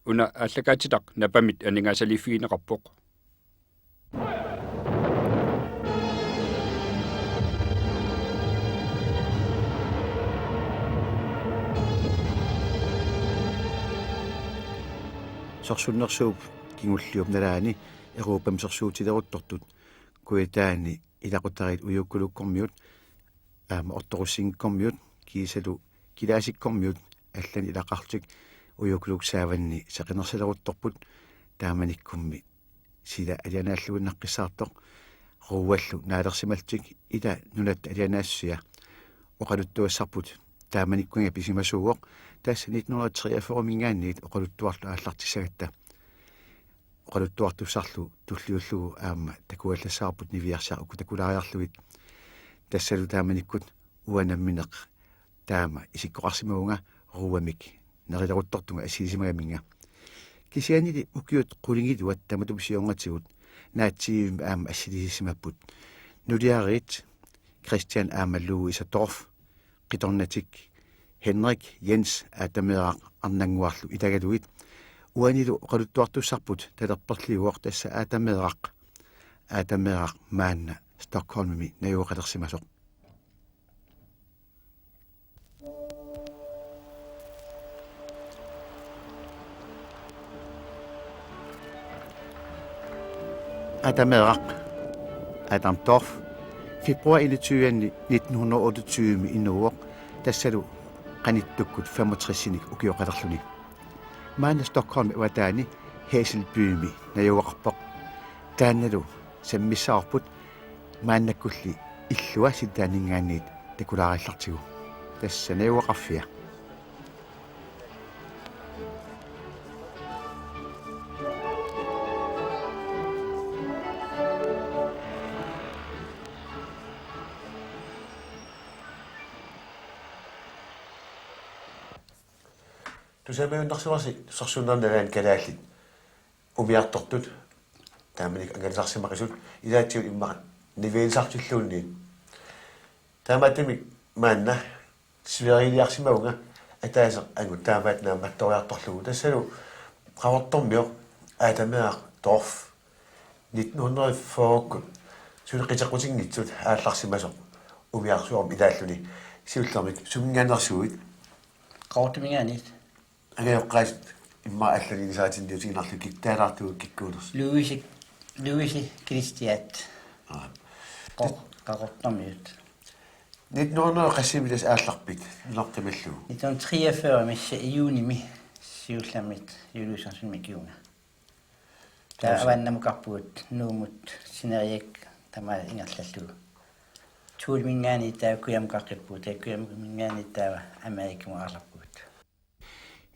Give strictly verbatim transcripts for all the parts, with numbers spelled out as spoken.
una aallakaatitaq Napamit aningaasaliiffigineqarpoq. Sorsunnersuup kingulliup nalaani Europami sorsuutileruttortut, kujataani ilaqutariit Ujuukuluukkormiut aamma Ortorussinngikkormiut kiisalu Kilaasikkormiut allanik ilaqarlutik Ujuukuluup saavanni seqinersaleruttorput. Taamanikkummi sila alianaalluinnaqqissaartoq Ruuallu naalersimallutik ila nunatta alianaassusia oqaluttuassarput taamanikkunga pisimasuuvoq, tassa nitten hundrede treogfyrre-minngaanniit oqaluttuarlu aallartissagatta. Oqaluttuartussarlu tulliullugu aamma takuallassavarput niviarsiaq uku takulaariarlugit. Tassalu taamanikkut uanga nammineq taama isikkoqarsimavunga Ruuamik nerileruttortunga assilisimagamigakku. Kisiannili ukiut qulingiluat tamatuma siornatigut naatsiivimmik aamma assilisissimapput. Nuliariit Christian aamma Louise Dorph, qitornatik Henrik Jens Ata Meeraq arnannguarlu ilagalugit. Uanilu oqaluttuartussarput talerperliuvoq, tassa Ata Meeraq. Ata Meeraq maanna Stockholmimi najugaqalersimasoq. Ata Meeraq, Adam Dorph, februar enogtyve nitten hundrede otteogtyve inuuvoq, tassalu qanittukkut femogtresinik ukioqalerluni. Maanna Stockholmip avataani Hässelbymi najugaqarpoq. Taannalu sammissavarput maannakkulli illua sitaaninngaanniit takulaariallartigu. Tassa najugaqarfia. Tusarnaarsimavarsi sorsunnermi nalaani kalaallit umiartortut, taamanikkut angalasarsimaqisut, ilaatigut immaqa nivianisartilluunniit. Taamaattumik maanna Sverigeliarsimavunga ataaseq angut taamaattoq naammattoriartorlugu. Tassalu Qaqortormioq Ata Meeraq Dorph nitten hundrede fyrre-kkut suli qiteqqutinngitsut aallarsimasoq umiarsuarmi ilaalluni, siullermik suminngaanneersuuit? Qaqortuminngaanniit. Angajoqqaasut immaqa allanik ilisaritinniutigiinnarlugit, taalaartugut kikkuunersut. Louise, Louise Kristiat. Aa. Qo-, Qaqortormiut. Nitten hundrede qassimi tassa aallarpit, nunarput tamallugu? Nitten hundrede treogfyrre massa juunimi siullermik juuliusarsunmi kiunga. Taava Tassa. Avannamukarpugut Nuummut sineriak tamaat ingerlallugu. Thuleminngaanniit taava Kujammukaqqipput, taava Kujammukaminngaanniit taava Amerikamut aallarpugut.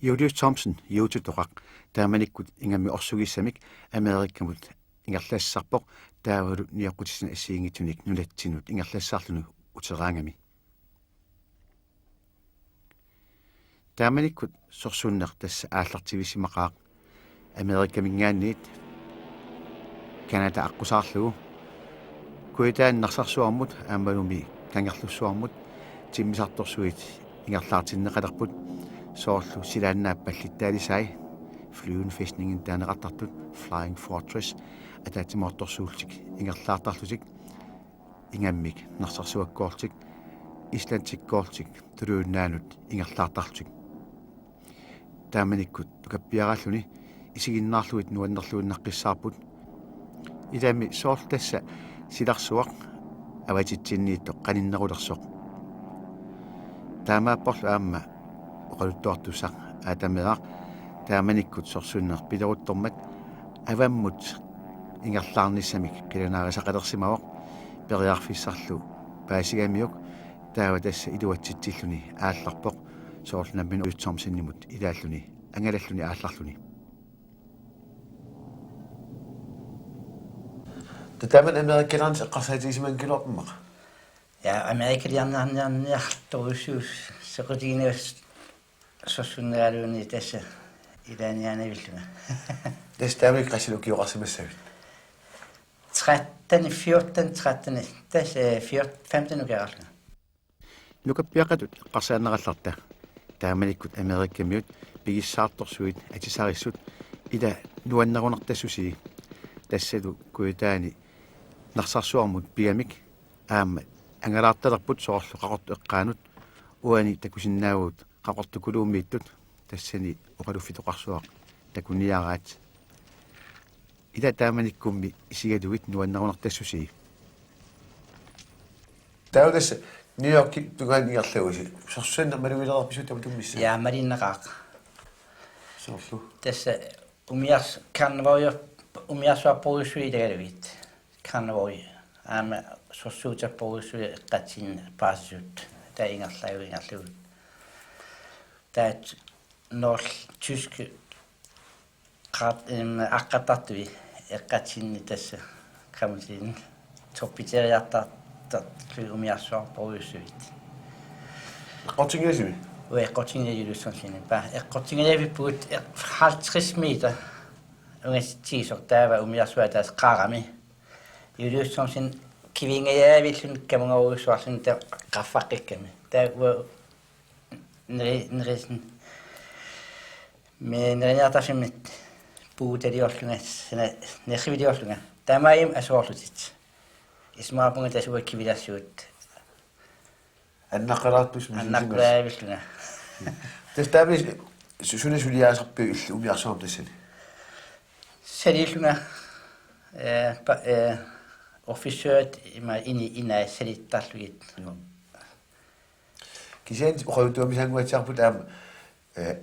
Julius Thomsen, Juuti Toqaq, taamanikkut ingammik orsugissamik Amerikamut ingerlassarpoq, taavalu nioqqutissinik assigiinngitsunik nunatsinnut ingerlassarluni uteraangami. Taamanikkut sorsunneq tassa aallartivissimaqaaq Amerikaminngaanniit Canada aqqusaarlugu. Kujataani Narsarsuarmut aammalumi Kangerlussuarmut timmisartorsuit ingerlaartinneqalerput, soorlu silaannaap pallittaalisai, Flyvefæstningen taaneqartartut, Flying Fortress, ataatsimoortorsuullutik ingerlaartarlutik, ingammik Narsarsuakkoorlutik, Islandsikkoorlutik, Tuluit Nunaannut ingerlaartarlutik. Taamanikkut nukappiaraalluni isiginnaarlugit nuannerluinnaqqissaarput. Ilami soorlu tassa silarsuaq avatitsinniittoq qaninnerulersoq. Taamaapporlu aamma oqaluttuartussaq Ata Meeraq taamanikkut sorsunneq pileruttormat avammut ingerlaarnissamik qilanaarisaqalersimavoq, periarfissarlu paasigamiuk, taava tassa iluatsitsilluni aallarpoq, soorlu nammineq Julius Thomsenimut ilaalluni angalalluni aallarluni. Taava taamani Amerikaliarnissaq eqqarsaatigisimanngikkaluarpit immaqa? Ja, Amerikaliarniarniarniartorujussuuvoq, soqutiginarpoq sorsunneraluni tassa ilaaniaanavillunga. Tassa taamanikkut qassit ukioqarsimassavit? Tretten, fjorten, tretten, tassa, øh, fjorten, femten ukioqarlunga. Nukappiaqqatut eqqarsaaneqarallarta. Taamanikkut Amerikamiut pigissaartorsuit atisarissut ila nuannerunartassusii. Tassalu kujataani Narsarsuarmut pigamik aamma angalaartalerput soorlu Qaqortoq eqqaanut, uani takusinnaavugut Qaqortoq Kuluummiittut, tassani oqaluffitoqarsuaq takuniaraat. Ila taamanikkummi isigalugit nuannerunartassusii. Taava tassa New Yorkip tungaanut ingerlavusi. Sorsuanna malugilerpisiuk tamatumunnga? Ja, malinneqaaq. Soorlu? Tassa umiars-, karnevalia umiarsuarporujussuit ilagalugit. Karnevalia. Aamma sorsuuterporujussuit eqqatsinni paasisut. Taava ingerlagu-, ingerlagut. Taava noor tysk qat-, em, aqqartartui eqqatsinni tassa kamutin toppiteeriartartartui umiarsuarporujussuit. Eqqortinngilasi? Ui, eqqortinngilasi Julius Thomsen. Pa, eqqortinngilasi puut e-, halvtreds meter. Ungasitsigisoq taava umiarsuaq ataaseq qaarami. Julius Thomsen kiviingajaavilluni kamungarujussuarluni taava qaffaqqikkami. Taava uanga neri-, nerisen. Me neriniartarfimmi puutaliorlunga, sana nerriviliorlunga. Taamaammat asoorlutit. Isumaqarpunga tassa uanga kivilersugut. Annaqqalaartussaq misigisimassa. Annaqqalaavillunga. Tassa taamani su-, suna suliaasarpiuk illit umiarsuarmi tassani? Saliillunga, eh, pa-, eh, officerit ima ini-, inai salittarlugit. Joo. Kisianni oqaluttuamisaannguatsiarput aamma, eh,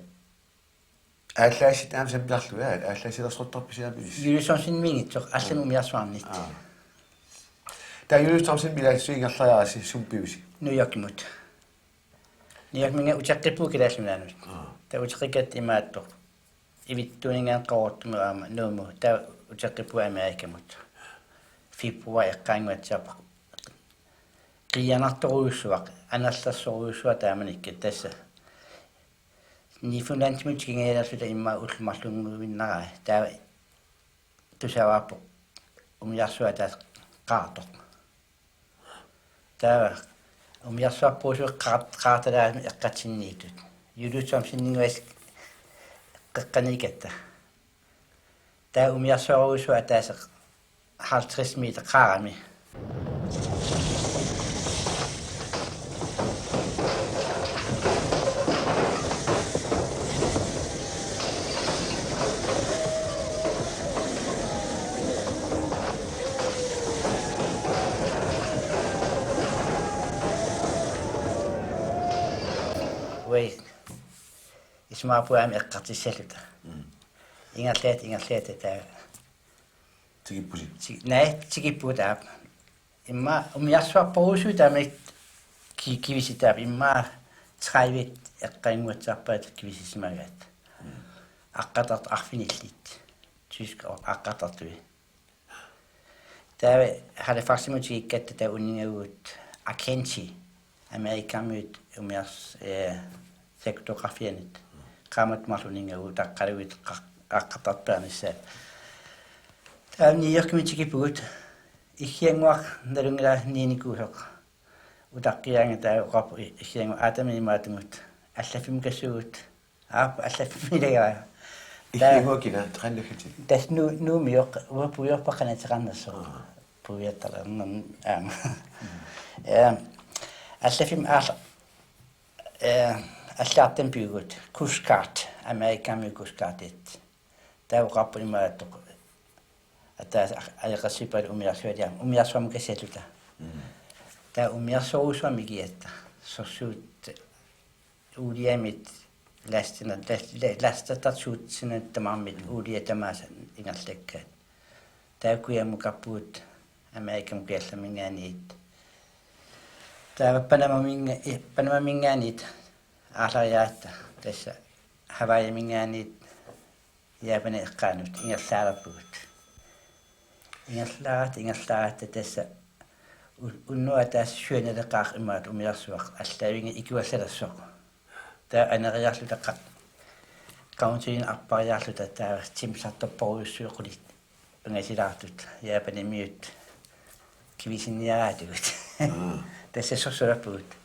aallaassitaammik sammiarlugu, aa, aallaassilersortarpisi aamma ilissi? Julius Thomsenimiinngitsoq, allamik umiarsuarnit. Aa. Taava Julius Thomsenimut ilaassuit ingerlariarisi sumut pivusi? New Yorkimut. New Yorkiminnga uteqqippugut Kalaallit Nunaannut. Aa. Taava uteqqikkatta imaattoq. Ivittuuninngaanniit Qaqortumut aamma Nuummut. Taava uteqqippugut Amerikamut. Februar eqqaannguatsiarpoq. Qiianartorujussuaq, anerlersorujussuaq taamanikkut tassa. Newfoundlandimut tikingajalerluta immaqa ullut marlunnguinnarai. Taava tusagaarpoq umiarsuaq ataaseq Qaqortoq. Taava umiarsuarporujussuit Qaqor-, Qaqortalaamik eqqatsinniittut. Julius Thomseninnguit qeqqaniikkatta. Taava umiarsuarujussuaq ataaseq halvtreds meter qaarami. Ui. Isumaqarpunga aamma eqqartussalluta. Mm. Ingerlaat, ingerlaat taava. Tikippusi? Ti-, naa, tikippugut aap. Immaqa umiarsuarporujussuit taamani ki-, kivisitaat immaqa tredive eqqaannguatsiarpaat kivisisimagaat. Mm. Aqqartart-, arfinillit. Tysk aqqartartui. Taava Halifaximut tikikkatta taava uninngavugut Arkansas, Amerikamiut umiars-, eh, sektoqarfianit. Qaammatit marluk uninngavugut taqqaluit qa-, aqqartartut peernissaat. Taava New Yorkimut tikippugut, Iggiannguaq nalunngilara niinikuusoq. Utaqqiaanga taava oqarpoq I-, Iggiannguaq Adamimik imaattumut. Allaffimmi kassugut. Aap, allaffimmi ilagara. Taava Iggiannguaq kina, qanoq illit? Tassa Nu-, Nuummi oq-, uanga puiorpara qanoq ateqarnersoq. Aa. Puiortalernermik aamma. Mm. Ehm, allaffimmi aalla-, eh, allagartamik pivugut, Coast Guard, Amerikamiut Coast Guardit. Taava oqarpoq imaattoq. Ataaseq a-, ajoqersuippaat umiarsualiaq, umiarsuarmut kassalluta. Mm. Taava umiarsorujussuarmik ikigatta. Sorsuut uuliamit lastina, las-, la-, lastertartut suut suna tamarmit uulia tamaasa ingerlakkaat. Taava kujammukappugut Amerikamut Kujallerminngaanniit. Taava Panamaminga-, eh, Panamamingaanniit aallariaratta tassa Hawaiiminngaanniit Japanip eqqaanut ingerlaalerpugut. Ingerlaaratta, ingerlaaratta tassa u-, unnuaq ataaseq syvogtrediveqaaq imaattoq umiarsuaq allaavinnga ikuallalersoq. Taava aneriarluta qa-, countryinik arpariarluta taava timmisartorporujussuit qulit angasilaartut Japanimiut kivisinniaraatigut. Mm. Tassa sorsulerpugut.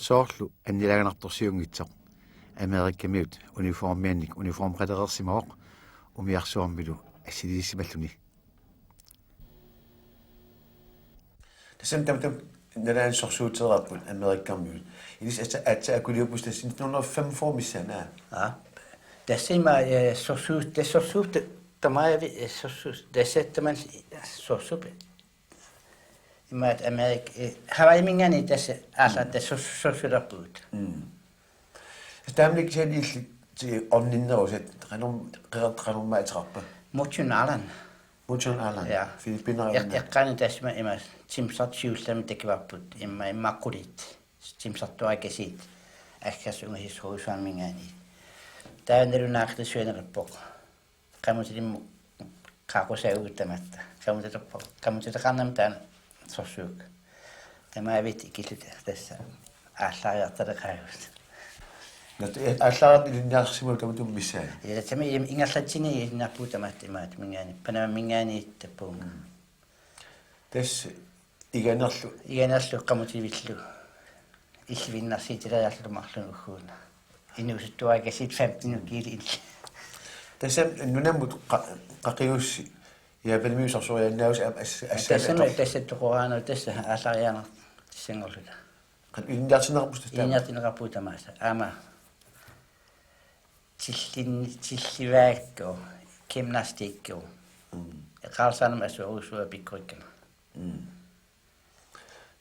Soorlu annilaanganartorsiunngitsoq Amerikamiut uniformiannik uniformeqalereersimavoq umiarsuarmilu assiliissimalluni. Tassami tamatuma nalaani sorsuuteeraapput Amerikamiut. Ilissi aatsaat, aatsaat akuliupput tassa nitten hundrede og femogfyrre missaani. Ja. Tassami, eh, sorsuut, tassa sorsuut, tamaviaat, eh, sorsuut, tassa taman sorsuup. Imaattoq Amerik-, eh, Hawaiiminngaanniit tassa aallaat tassa sors-, sorsuulerpugut. Mm. Taamanikkut kisianni illit ti-, orninnerusat qanor-, qeqertat qanormita ateqarpa? Mochon Island. Mochon Island. Ja. Filippineriminngaanniit. Eq-, eqqaani tassami ima timmisartut siullermik takuarput. Ima, ima qulit. Timmisartuakasiit. Assersuungaasiit sorsuuminngaanniit. Taava nalunaaqutaq suaneqarpoq. Qamutilimmut qaqusaagut tamatta. Qamutilipput, qamutiliaqarnami taanna sorsuuvoq. Tamaviaat ikilluta tassa aallariartaleqaagut. Nat-, eh, aallariartut ilinniarsimavoq tamatuma missaani. Ja, tassami im-, ingerlatsini ilinniarpugut tamatta imaattoq minngaanniit. Panamaminngaanniit tappavunga. Mm. Tassa iganerlu. Iganerlu qamutilivillu. Illuinnarsiutileriarluta marlunnik ugguuna. Inuusuttuakasiit femten kiili illi. Tassami nunamut qa-, qaqigussi Japanimiut sorsoriaannaavusi aamma as-, assaaneq. Tassami ator-, tassa toqoraanut tassa aallariaanartussanngorluta. Qanoq ilinniartinneqarpusi taava? Ilinniartinneqarpugut tamaasa. Aamma tillin-, tillivaakku, gymnastikkut. Mm. Eqaarsaanami assorujussuaq pikkorikkama. Mm.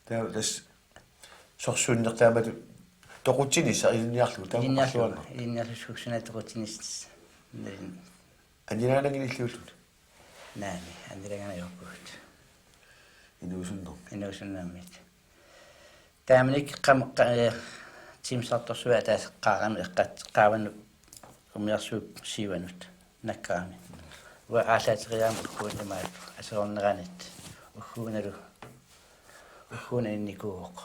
Taava tassa sorsunneq taamatut toqutsinissaq ilinniarlugu taama. Ilinniarlugu, oqarluarneq. Ilinniarlugu suussuna toqutsinissaq. Nalin. Annilaanganngilaq illit ullut? Naamik, annilaanganeq ajorpugut. Inuusunnermi. Inuusunnermit. Taamanikkut qam-, qa-, eh, timmisartorsuaq ataaseq qaarami eqqat-, qaavanut umiarsuup siuanut nakkarami. Uanga aallaateriaramik ugguuna imaattoq aserorneranit ugguunalu, ugguuna innikuuvoq.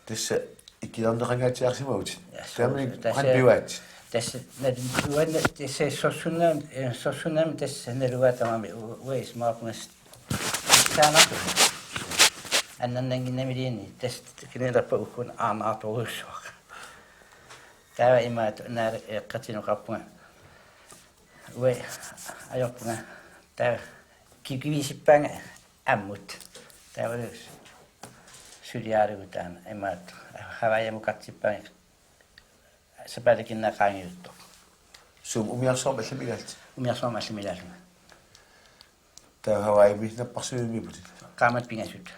Tassa ikiorneqangaatsiarsimavutit. Ja, taamani tassa qanoq pivaat? Tassa nat-, uanga tassa sorsunna-, eh, sorsunnami tassa naluara tamarmi u-, uanga isumaqarpunga taanna. Annernannginnamiliinni tassa kinilerpa ugguuna aarnaartorujussuaq. Taava imaattoq naala eqqatsinoqarpunga. Uanga ajorpunga. Taava kikivisippaanga ammut. Taava suliaralugu taanna imaattoq. Hawaiiamukartippaanga. Sapaatip-akunneranut qaangiuttoq. Sumi umiarsuarmi allami ilaallutit? Umiarsuarmi allami ilaallugu. Taava Hawaiimi napparsimmavipputit? Qaammatit pingasut.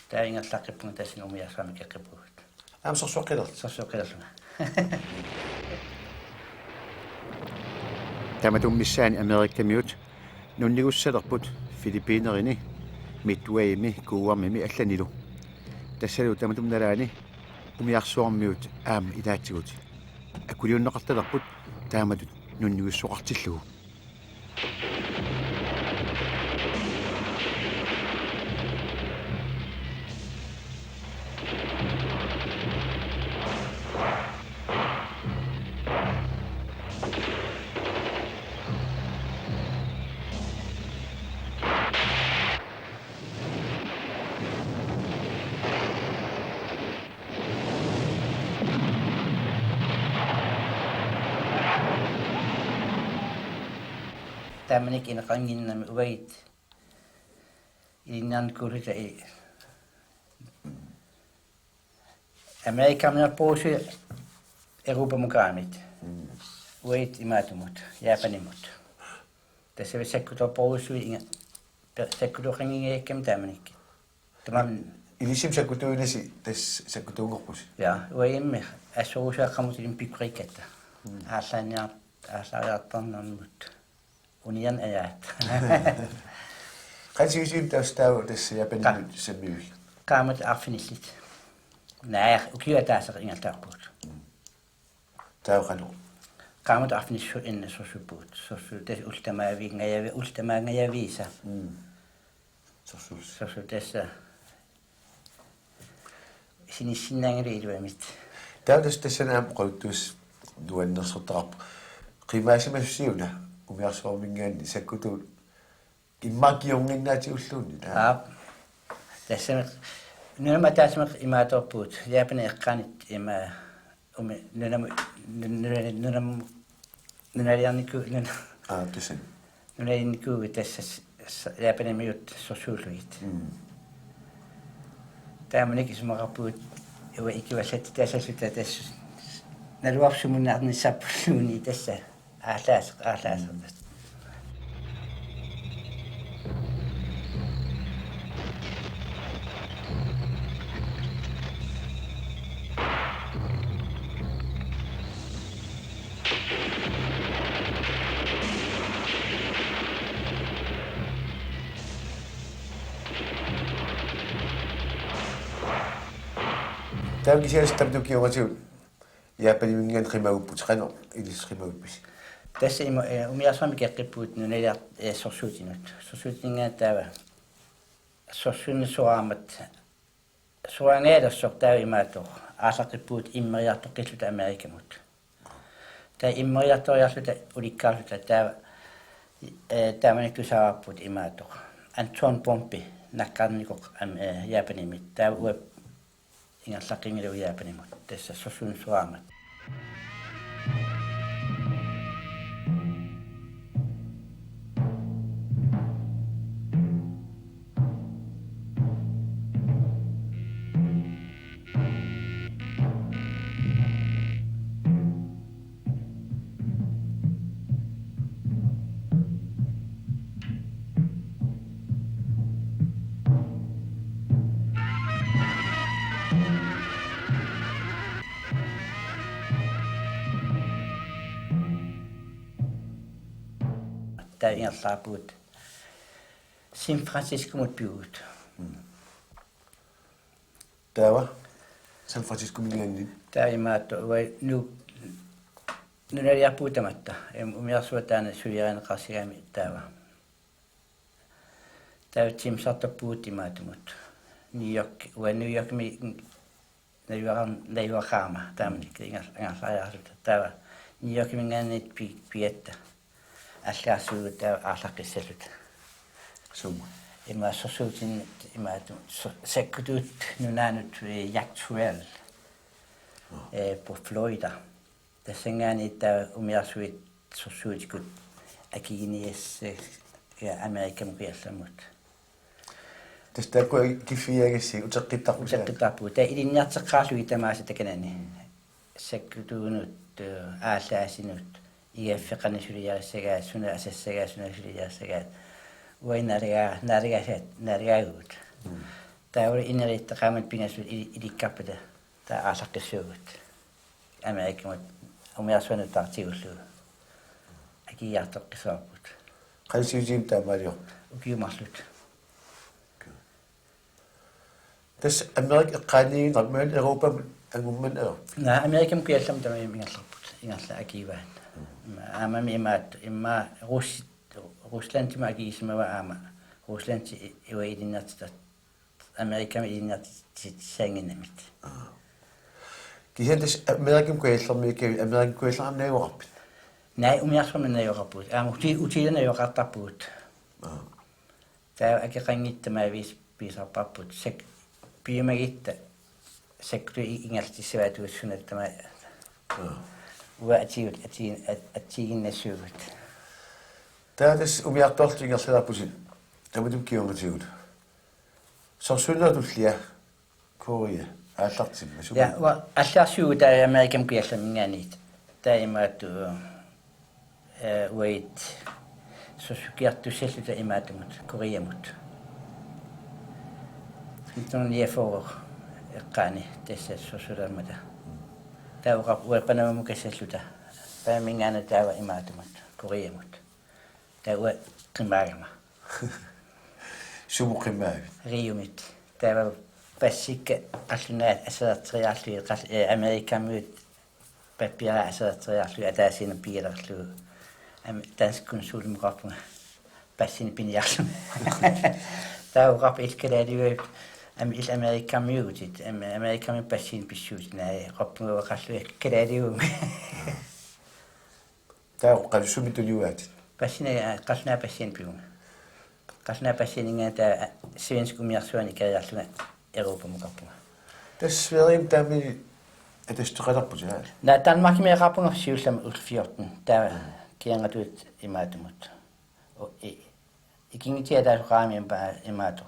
Taava ingerlaqqippunga tassani umiarsuarmi qeqqippugut. Aamma sorsueqqilerlutit? Sorsueqqilerlunga. Tamatuma missaani Amerikamiut nunnigussalerput Filippinerini, Midwaymi, Guamimi allanilu. Tassalu tamatuma nalaani umiarsuarmiut aamma ilaatigut akuliunneqartalerput taamatut nunnigissoqartillugu. Taamanikkut ineqannginnami uagut ilinniarnikuulluta i-, Amerikamiorporujussuit Europamukaraangamik. Mm. Uagut imaattumut, Japanimut. Tassa sakkutoorporujussuit inga-, pe-, sakkutooqanngingajakkami taamanikkut. Tamanna. Ilissimi sakkutuuinnasi tassa sakkutuunngorpusi? Ja, uagummi assorujussuaq qaammatilimmik pikkorikkatta. Mm. Aallaanniar-, aallariartornermut. Unianni ajaat. Qanoq sivisuumik tassa taava tassa Japanimut qa-, sammiviuk? Qaammatip arfinillit. Naa, ukiup ataaseq ingerlaarpugut. Mm. Taava qanoq? Qaammatip arfinillit su-, inna sorsuuppugut. Sorsuup tassa ullut tamaviingajavi-, ullut tamaangajaviisa. Mm. Sorsuup. Sorsuup tassa. Sinissinnaanngilagut iluamik. Taava tassa tassani aamma oqaluttuussaq nuannersortaqarpoq. Qimaasimassusiuna umiarsuarminngaanniit sakkutuut immaqa kingornannginnatigulluunniit. Aap. Tassami Nunamut ataaseq imaattorpugut, Japanip eqqaani ima umi-, nunam-, nun-, nunali-, nunam-, nunaliarniku-, nun-, Aa, tusin. Nunalinnikuuvugut tassa s-, s-, Japanimiut sorsuullugit. Mm. Taamanikkut isumaqarpugut uanga ikivallattitaassalluta tassa naluarput sumunnarnissarpulluunniit tassa aallaaseq, aallaaseq. Taava kisianni tamatuma kingornatigut Japaniminngaanniit qimagupput, qanoq ilissi qimaguppisi? Tassa ima, eh, umiarsuarmi ikeqqippugut nunaliar-, eh, sorsuutinut. Sorsuutininngaanniit taava sorsunneq soraarmat, soraangajalersoq taava imaattoq, aallaqqippugut immeriartoqqilluta Amerikamut. Taava immeriartoriarluta ulikkaarluta taava, eh, taamanikkut tusaavarput imaattoq. Atom bombi nakkarnikoq am-, eh, Japanimi. Taava uanga ingerlaqqinngilanga Japanimut. Tassa sorsunneq soraarmat. Taava ingerlaarpugut San Franciscomut pivugut. Mm. Taava San Franciscominngaanniit? Taava imaattoq uanga nu-, nunaliarpugut tamatta. Em, umiarsuaq taanna suliarineqarsigaami taava. Taava timesartorpugut imaattumut. New York, uanga New Yorkimi najugaqar-, najugaqarama taamanikkut ingar-, ingerlariarluta. Taava New Yorkiminngaanniit pi-, pigatta. Allagarsuugut taava aallaqqissalluta. Sumut? Ima sorsuutinik imaattumut so-, sakkutuut nunaannut, eh, Yak Trail. Aa. Eh, på Florida. Tassanngaanniit taava umiarsuit sorsuutikkut akiginias-, eh, Amerikamut Kujallermut. Tassa taakku kiffiagassi uteqqittarput. Uteqqittarput. Taava ilinniarteqqaarlugit tamaasa takanani. Sakkutuunut, eh, aallaasinut, igaffeqarnit suliarissagaat, suna asassagaat, suna suliarissagaat. Uanga nalaga-, nalagaasat, nalagaagut. Mm. Taava ineriartoqqaammata pingasut ili-, ilikkarpata. Taava aallaqqissuugut. Amerikamut umiarsuarnut taartigullugu. Akigiartoqqissavarput. Qanoq sivisutigimmita taamaaliorpit? Ukiut marluk. Tassa Amerika eqqaaniiginnarmat Europamut angummat ajorpit? Naa, Amerikamut Kujallermut tamarmik ingerlarput. Ingerlaat akivaat. Mm. Aammami imaattoq, immaqa Rus-, Ruslandimut akigisimavaat aamma. Ruslandip i-, uanga ilinniartitaq. Amerikami ilinniartitsissannginnamik. Aa. Kisianni tassa Amerikamut Kujallermiikkavit, Amerikamut Kujallermut najugaqarpit? Naa, umiarsuarmi najugaqarpugut. Aamma uti-, utiilaarneq najugaqartarpugut. Aa. Taava akeqanngitsut tamaaviisa pigisarparput. Sak-, piumagitta sakkutuut i-, ingerlatissavaat uagut suna tamaat. Aa. Uanga atigut, ati-, at-, atigiinnassuugut. Taava tassa umiartortut ingerlalerpusi. Tamatuma kingornatigut. Sorsunnerup tullia Korea aallartimmagu. Ja, uanga allagarsuuvugut taava Amerikamut Kujallerminngaanniit. Taava imaattoq, eh, uagut sorsukiartussalluta imaattumut, Koreamut. Nitten hundrede niogfyrre eqqaani tassa sorsulermata. Taava oqarput uagut Panamamut kassalluta. Panamaminngaanniit taava imaattumut, Koreamut. Taava uanga qimaagama. Sumut qimaavit? Riumit. Taava passikka qallunaat aserorteriarlugit qal-, eh, Amerikamiut pappiaraa aserorteriarlugit ataasiinnaq pigilerlugu. Am-, dansk konsulimut oqarpunga passinik piniarlunga. Taava oqarpoq illit kalaaliuvutit, am-, illit Amerikamiuuvutit, am-, Amerikamiut passinik pissuutit, naa, oqarpunga uanga qallunaat kalaaliuvugut. Taava qanoq sumi tuniuaatit? Passini, aa, qallunaat passiani pivunga. Qallunaat passianinngaanniit taava, aa, svenskit umiarsuaanni ikeriarlunga Europamukarpunga. Tassa Sverigemi taamani ataatseqalerputit, aa? Naa, Danmarkimi eqarpunga siullermik ulluni fjorten. Taava kiangatuut imaattumut. O, i-, ikinngutit ataaseq oqarami impa-, imaattoq.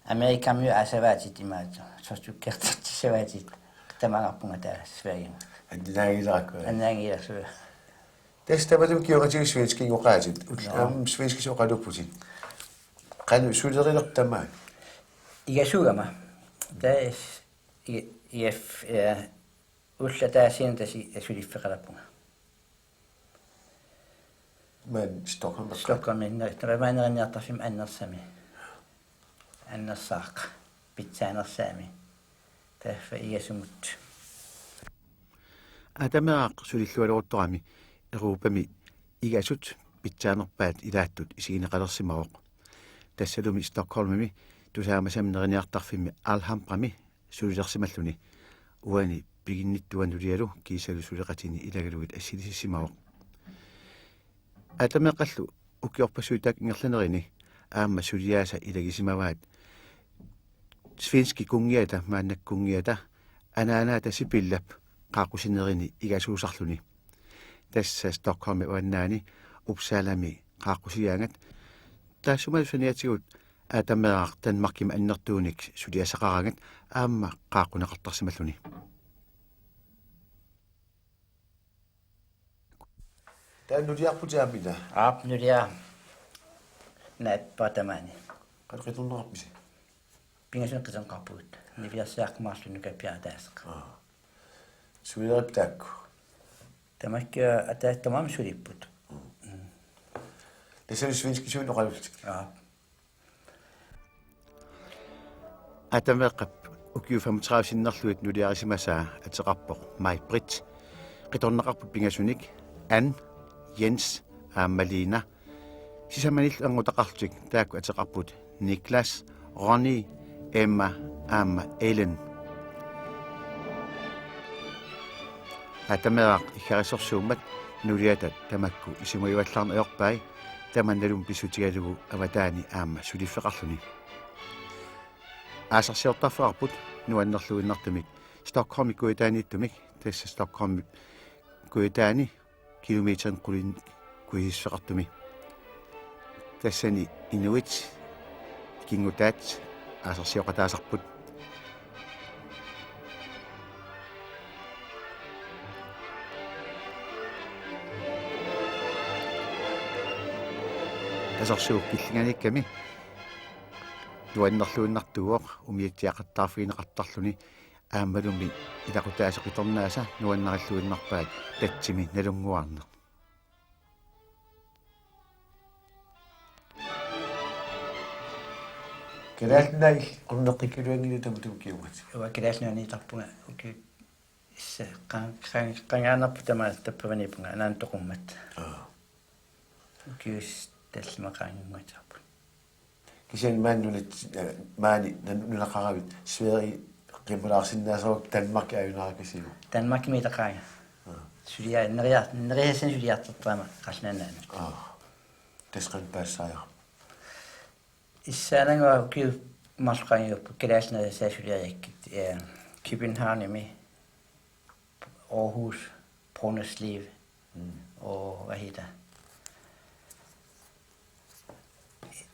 Amerikamiut aasavaatit imaattoq. Sorsukkertitsissavaatit. Tamangaarpunga taava Sverigemi. Annaanngilaq. Annaanngilaq. Tassa tamatuma kingornatigut svenskinngoqaatit. Ull-, Joo. Aamma svenskisut oqalupputit. Qanoq sulerilerpit tamaat? Igasuugama. Taava i-, i-, ja, ullut ataasiinnaq tassa suliffeqalerpunga. Maani Stockholm. Stockholmimi, ne-, ne-, maani neriniartarfimmi annersami. Annersaaq. Pitsaanersaami. Taava igasumut. Aatameeraq sulillualeruttorami Europami igasut pitsaanerpaat ilaattut isigineqalersimavoq. Tassalumi Stockholmimi tusaamasammi neriniartarfimmi Alhambrami sulilersimalluni. Uani piginnittuanulialu kiisalu suleqatini ilagalugit assilisissimavoq. Aatameeqqallu ukiorpassuit taakku ingerlanerini aamma suliaasa ilagisimavaat svenskit kunngiata, maannakkut kunngiata, anaanaata Sipillap qaaqqusinerini igasuusarluni. Tassa Stockholmi uannaani Uppsalami qaaqqusigaangat. Taassumalu saniatigut Aatameeraq Danmarkimi annertuunik suliassaqaraangat aamma qaaqquneqartarsimalluni. Taava nuliarputit aamma ilaa? Aap, nuliara. Naappa tamaani. Qanoq qitornaqarpisi? Pingasunik qitornaqarpugut. Niviarsiarkumaarluni nukappiaq ataaseq. Aa. Sulilerippi taakku? Tamakku ata-, tamarmik sulipput. Mm. Mm. Tassalu svenskisuunik oqalullutit? Aap. Aatameeqqap ukiut femogtredive sinnerlugit nuliarisimasaa ateqarpoq Maj-Britt. Qitornaqarput pingasunik Ann, Jens aamma Lina. Sisamanillu anngutaqarlutik taakku ateqarput Niklas, Ronny, Emma aamma Ellen. Aatameeraq iggarissorsuummat nuliatat tamakku isumagivallaarneq ajorpai, tamannalu pissutigalugu avataani aamma suliffeqarluni. Aasarsiortarfeqarput nuannerluinnartumik Stockholmip kujataaniittumik, tassa Stockholmip kujataani kilometerit qulit kuisiffeqartumi. Tassani inuit ikinngutaat aasarsioqataasarput. Asersuup killinganiikkami nuannerluinnartuuvoq umiatsiaqattaarfigineqartarluni aammalumi ilaqutaasa qitornaasa nuannarilluinnarpaat tatsimi nalunnguarneq. Kalaallit Nunaanni qerneqqikkaluanngilaq tamatuma ukiumat. Uanga Kalaallit Nunaanniittarpunga ukiut issa qan-, qan-, qangaanarput tamaat tappavaniippunga anaana toqummat. Aa. Ukiut tallimat qaangiunngutsaarput. Kisianni maani nunat-, eh, maani nan-, nunaqaravit Sverige qimmalaarsinnaasaruk Danmarkip ajunaarikasiivoq. Danmarkimi ilaqaanga. Aa. Sulia-, neria-, neriassani suliartortarama qallunaannaanut. Aa. Tassa qanoq paasisariaqarpa? Issaanangua ukiut marluk qaangiupput Kalaallit Nunaanni suliariakkit. Eh, Københavnimi, Aarhus, Brønderslev. Mm. Og hvad hedder?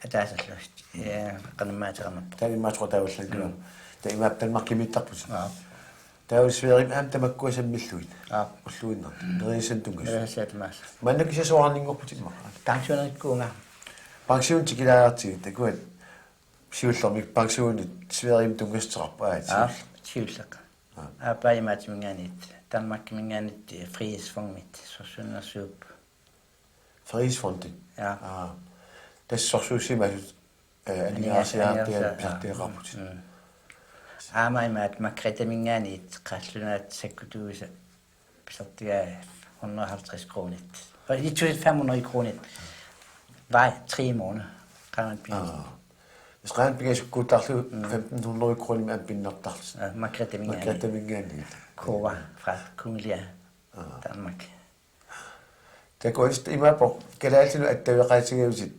Ataaserlu. Ja, qanormaa ateqarnerpoq. Taava immaqa taavallaanngilaq. Mm. Taava imaappoq Danmarkimiittarputit. Aap. Taava Sverigemi aamma tamakkua sammillugit. Aap. Ulluinnarni. Nerisassat tunngasut. Nerisassat tunngasut. Maannakkut kisianni soraarninngorputit immaqa? Pensionerikkuunga. Pension tikilaagartigit, takuat siullermik pensionit Sverigemi tunngassuteqarput, aat, aap, siulleq. Siulleq. Aap. Aappaa imaattuminngaanniit, Danmarkiminngaanniit, eh, Frihedsfondimit, sorsunnersuup. Frihedsfonden? Ja. Aa. Tassa sorsuussimasut, eh, aningaasiaartiat, aningaasiaartiat, pisartagaqarputit. Mm. Aamma imaattoq Margrethe-minngaanniit qallunaat sakkutuusa pisartagaa hundrede og halvtreds kronit. Og et tusind fem hundrede kronit. Hver tre måneder. Qaangat pingasut. Aa. Hvis qaangat pingasukkuuttarlugu, mm, femten hundrede kronimik aamma pinnertarlutik. Ja, Margrethe-minngaanniit. Margrethe-minngaanniit. Gåver fra Kongelige Aa. Danmark. Takuat imaappoq kalaallinut attaveqaatigalutit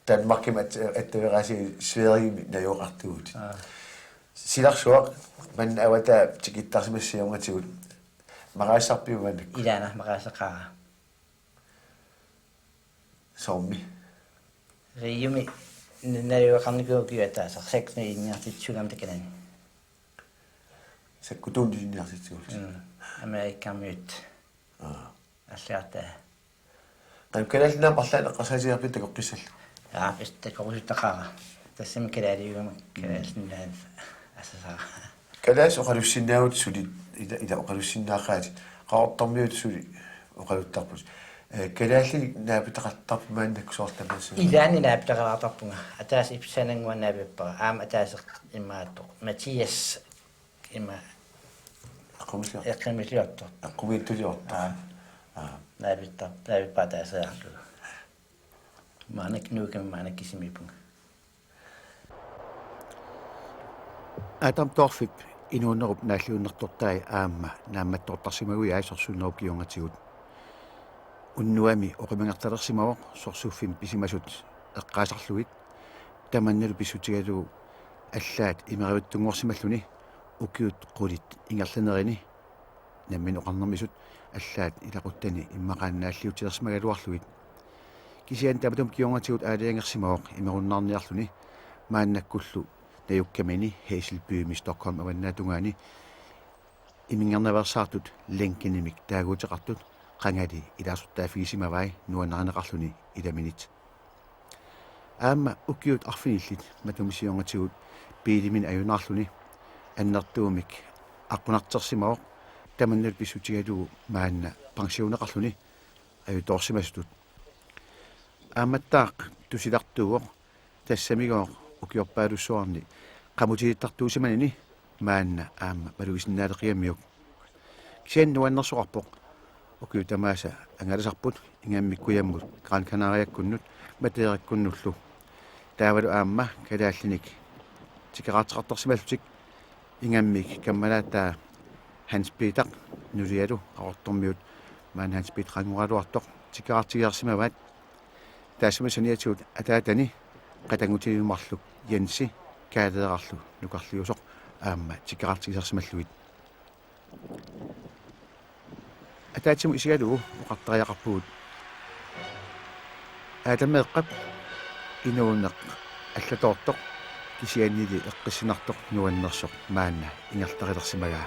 Danmarkimi at-, attaveqaatigalutit Sverigemi najugaqartuuvutit. Aa. Silarsuaq, maanna avataa tikittarsimassagatsigu. Maqaasisarpiuk maannakkut? Ilaana maqaasisaqaara. Soormi? Riumi nunaliueqarnikuuvoq ukiup ataaseq, sakkutuunniartitsisuugami takanani. Sakkutuunniartitsisuuvoq. Mm. Amerikamiut. Aa. Allagartaa. Qanoq Kalaallit Nunaanni parlaat eqqarsaatigisarpit takoqqissallugu? Aa, pis takorusuttaqaara. Tassami kalaaliugama Kalaallit Nunaanni asasara. Kalaallisut oqalussinnaavutit suli, ila, ila oqalussinnaaqaatit, Qaqortormiut suli oqaluttarput. Eh, kalaallinik naapitaqartarpit maannakkut soorlu tamaasa? Ilaanni naapitaqalaartarpunga. Ataaseq Ipsanannguaq naapippara. Aamma ataaseq imaattoq. Mathias ima Eqqumilior-, eqqumiliortoq. Eqqumiitsuliortoq. Aa. Aa. Naapitta-, naapippara ataaseq aarlugu. Maannakkut Nuukami maannakkut kisimiippunga. Adam Dorfip inuunerup naalliunnartortai aamma naammattoortarsimaguai sorsunnerup kingornatigut. Unnuami oqimangertalersimavoq sorsuffimmi pisimasut eqqaasarlugit. Tamannalu pissutigalugu allaat imerivittunngorsimalluni ukiut qulit ingerlanerini nammineq oqarnermisut allaat ilaquttani immaqaana naalliutsilersimagaluarlugit. Kisianni tamatuma kingornatigut aalajangersimavoq imerunnaarniarluni maannakkullu najukkamini Hässelbymi Stockholm avannaatungaani imingernaveersaartut Lenkenimik taaguuteqartut qangali ilaasortaaffigisimavai nuannarineqarluni ilaminit. Aamma ukiut arfinillit matuma siornatigut biiliminik ajunaarluni annertuumik aqqunartersimavoq, tamannalu pissutigalugu maanna pensioneqarluni ajutoorsimasutut. Aammattaaq tusilartuuvoq, tassamigooq ukiorpaalussuarni qamutilittartuusimanini maanna aamma malugisinnaaleqigamiuk. Kisianni nuannersoqarpoq ukiut tamaasa angalasarput ingammik kujammut Gran Canariakkunnut Madeirakkunnullu. Taavalu aamma kalaallinik tikeraarteqartarsimallutik ingammik kammalaataa Hans Peter nulialu Qaqortormiut maanna Hans Peter-anngoraluartoq tikeraartigisarsimavaat. Taassuma saniatigut ataatani qatanngutiliumarluk Jensi Kaaleerarlu nukarliusoq aamma tikeraartigisarsimallugit. Ataatsimut isigalugu oqartariaqarpugut Aatameeqqap inuuneq allatoortoq kisiannili eqqissinnartoq nuannersoq maanna ingerlarilersimagaa.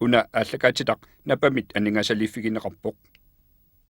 Una aallakaatitaq Napamit aningaasaliiffigineqarpoq.